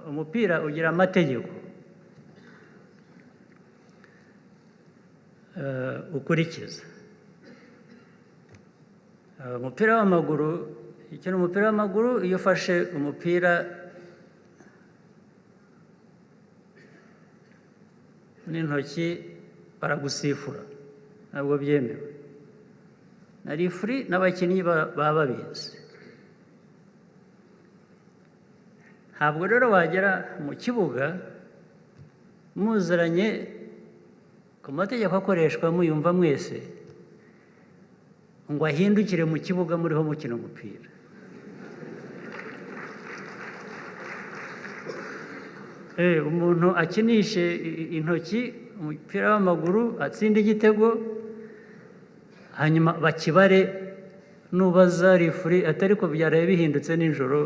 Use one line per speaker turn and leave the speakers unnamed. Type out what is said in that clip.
Umupira ugira amategeko ukurikiza. Umupira w'amaguru, ikina umupira w'amaguru, iyo ufashe umupira n'intoki baragusifura, ntabwo byemewe. Na referee n'abakinnyi baba babizi. Ntabwo rero wagera mu kibuga muziranye ku mategeko akoreshwa, muyumva mwese, ngo ahindukire mu kibuga muriho mukina umupira. Umuntu akinishe intoki umupira w'amaguru, atsinde igitego, hanyuma bakibare, nubaza referee atari ko byaraye bihindutse nijoro.